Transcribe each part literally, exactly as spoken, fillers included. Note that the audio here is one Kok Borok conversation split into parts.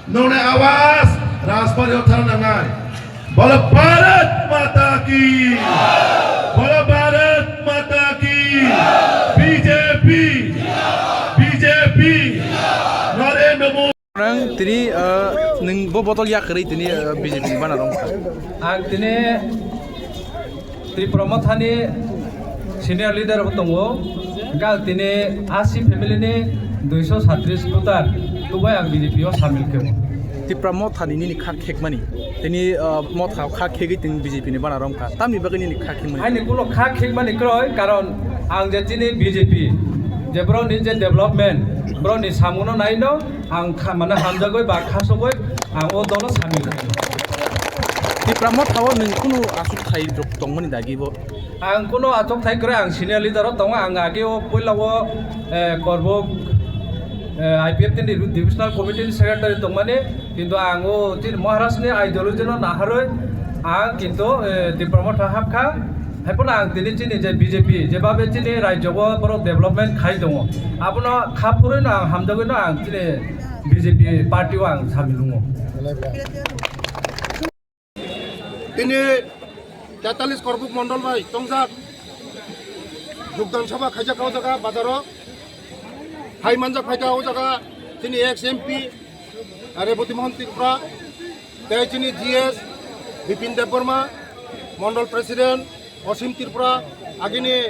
Nongnai awas Rajbari o thang nangnai. Bolo Bharat Mata ki! Bolo Bharat Mata ki! B J P! B J P! Narendra Modi! Nang tini, uh, nang bo botol ya kwrwi tini, uh, B J P ni bana rong kha. Ang tini Tipra Mothani senior leader bo tongo, hingke ang tini A C family ni duiso satris voter tubai ang B J P o samil khe. Tipra Mothani nini kha khekmani, tini, ah, Motha kha khegwi tini B J P ni bana romkha, tamni bagwi nini kha khekmani? Ani kuno kha khekmani kwrwi, karon ang je chini B J P, je borokni je development, borokni samungo naino, ang kha-, mane hamjagwi ba khasogwi ang o dolo samil khe. Tipra Motha o nwng kunu aswk thai rok tongmani dagi bo? Ang kunu aswk thai kwrwi, ang senior leader o tongo, ang age o puila o, eh, Korbuk, eh, I P F T ni divisional committee ni secretary tongmani, kintu ang o chini Maharaj ni ideology no naharwi ang kintu, eh, Tipra Motha hapkha. Haiphano ang tini chini je B J P, jebabe chini rajyo o borok development khai tongo, abono kha phurwi no ang hamjagwi no ang chini B J P party o ang samil wngo. Tini tetalis Korbuk Mondol bai tongjak jogdan sabha khaijak o jaga bazaro. Hai manjak phaikha o jaga chini ex M P Reboti Mohan Tripura, tei chini G S Bipin Debbarma, Mondol President Osim Tripura, agini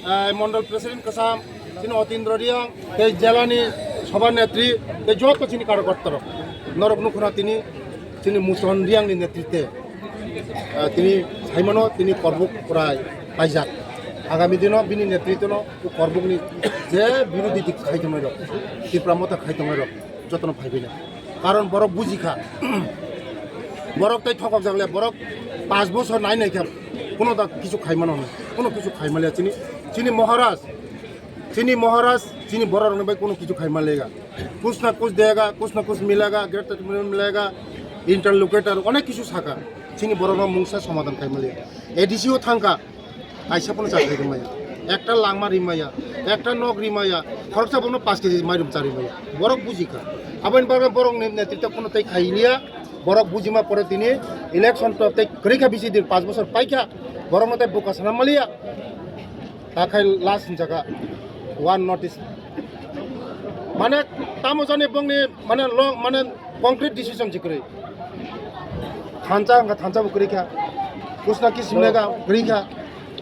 eh, Mondol President Kasam, chini Otindra Riang, tei Jelani Sabha Netri, tei joto chini karyakarta rok. Norok nukhuna tini, chini Muson Riang ni netritwe, eh, tini saimano tini Korbuk prai paijak. Agami dino bini netritwno Korbuk ni je birodhi dik khai tongmai rok, Tipra Motha khai tongmai rok, jotono phaibai na. Karon borok bujikha. Borok tei thokok jak le, borok panch bochor nai nai khe kuno da kichu khai mano, kuno kichu khai maliya chini, chini Maharaj, chini Maharaj, chini borok rokni bai kuno kichu khai maliya. Kuch na kuch dega, kuch na kuch milega, greater milega, interlocutor, onek kichu saka. Chini borok no mungsa somadhan khai maliya. A D C o thangkha, Kaisa phano chakri rimaya, ekta langma rimaya, ekta nok rimaya, khoroksa bono paanch K G mairum cha rimaya. Borok bujikha. Aboni bagwi borok ni netrito phano tei khailiya. Borok bujima pore tini election to tei kwrwi kha bisi din, panch bochor paikha. Borok no tei buka sana maliya. Ta khai last hinjaka one notice. Mane tamo jani bongni mane long mane concrete decision si kwrwi. Thansa hwnka thansa bo kwrwi kha. Kusna kisim lega kwrwi kha.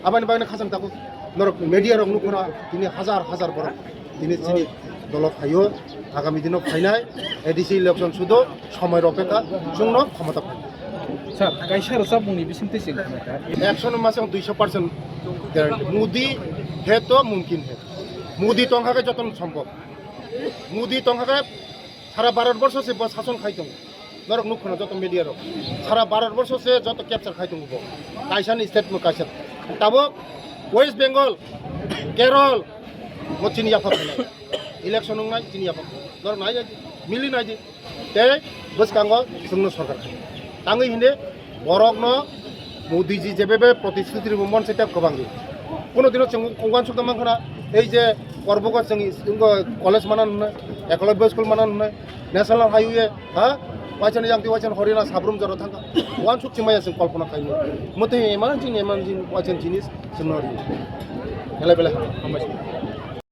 Aboni bagwi khachang tabuk norok media rok nukho na tini hazar hazar borok tini chini dolo phaio. Agami dino phainai A D C election sudo somoi rok kha chwngno khomota phai. Sir, kaisa rwchapmungni bisingtwi chwng khna kha. Ekshon masang duiso percent guarantee. Modi hai to mumkin hai. Modi tongkha khe jotono sombhob. Modi tongkha khe sara Bharat borsho se bo sason khai tongo. Norok nukho na joto media rok. Sara Bharat borsho se joto capture khai tongo bo. Kaisa ni state mo kaisa. Tabuk West Bengal, Kerala, mo chini yaphak khainai. Election wngnai chini yaphak. Norok nai di, mili nai di. Tei bwskango chwngno sorkar khai. Tangwi hinde borokno Modiji jebebe protisthuti rwmani se tei kwbangdi. Kuno dino chwng uansuk tongmang khna, ei je Korbogo chwng college manan hwnwi, Ekalobya school manan hwnwi, National Highway, ha? Waisani yangti waisani Hariyana sabrum jora thangkha. Uansuk chimaya chwng kolpona khaimani. Mwtwi eman jin, eman jin waisani jinis chwngno ri. Belai belai hambai.